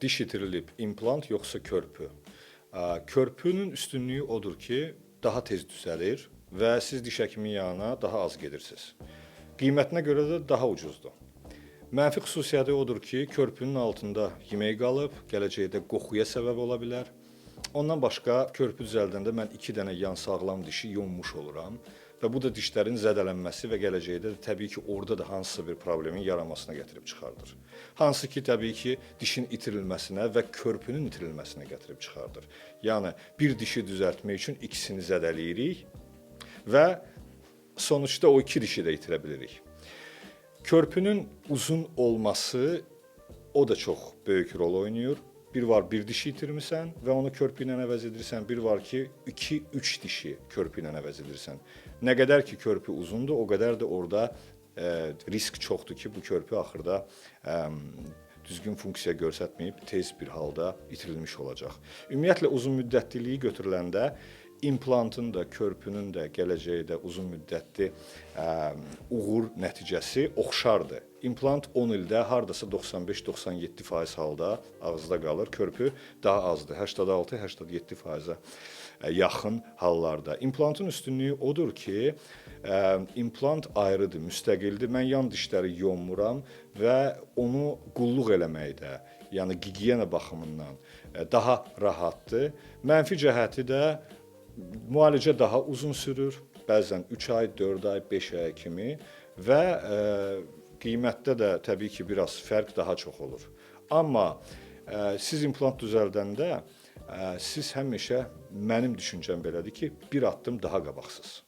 Diş itirilib, implant yoxsa körpü? Körpünün üstünlüyü odur ki, daha tez düzəlir və siz diş həkiminin yanına daha az gedirsiniz. Qiymətinə görə də daha ucuzdur. Mənfi xüsusiyyəti odur ki, körpünün altında yemək qalıb, gələcəkdə qoxuya səbəb ola bilər. Ondan başqa körpü düzəldəndə mən 2 dənə yan sağlam dişi yonmuş oluram və bu da dişlərin zədələnməsi və gələcəkdə də təbii ki, orada da hansısa bir problemin yaranmasına gətirib çıxardır. Hansı ki, təbii ki, dişin itirilməsinə və körpünün itirilməsinə gətirib çıxardır. Yəni bir dişi düzəltmək üçün ikisini zədələyirik və sonuçda o iki dişi də itirə bilirik. Körpünün uzun olması o da çox böyük rol oynayır. Bir var bir dişi itirmisən və onu körpü ilə əvəz edirsən, bir var ki, 2-3 dişi körpü ilə əvəz edirsən. Nə qədər ki körpü uzundur, o qədər də orada risk çoxdur ki, bu körpü axırda düzgün funksiya göstərməyib tez bir halda itirilmiş olacaq. Ümumiyyətlə uzun müddətliliyi götürüləndə implantın da, körpünün də gələcəkdə uzun müddətli uğur nəticəsi oxşardır. İmplant 10 ildə hardasa 95-97% halda ağızda qalır, körpü daha azdır, 86-87%-ə yaxın hallarda. İmplantın üstünlüyü odur ki, implant ayrıdır, müstəqildir. Mən yan dişləri yonmuram və onu qulluq eləməkdə, yəni gigiyena baxımından daha rahatdır. Mənfi cəhəti də müalicə daha uzun sürür, bəzən 3 ay, 4 ay, 5 aya kimi və qiymətdə də təbii ki, biraz fərq daha çox olur. Amma siz implant düzəldəndə siz həmişə mənim düşüncəm belədir ki, bir addım daha qabaqsınız.